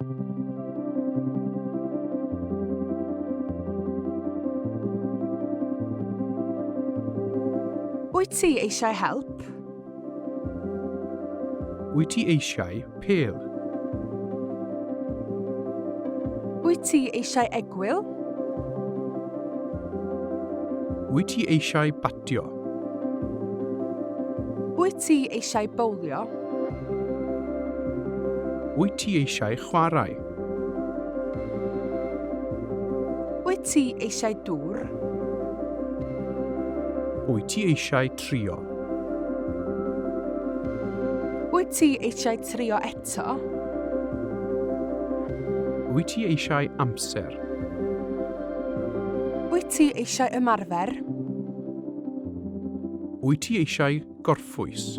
Wyt ti eisiau help? Wyt ti eisiau pêl? Wyt ti eisiau egwyl? Wyt ti eisiau batio? Wyt ti eisiau bowlio? Wyt ti eisiau chwarae? Wyt ti eisiau dŵr? Wyt ti eisiau trio? Wyt ti eisiau trio eto? Wyt ti eisiau amser? Wyt ti eisiau ymarfer? Wyt ti eisiau gorffwys?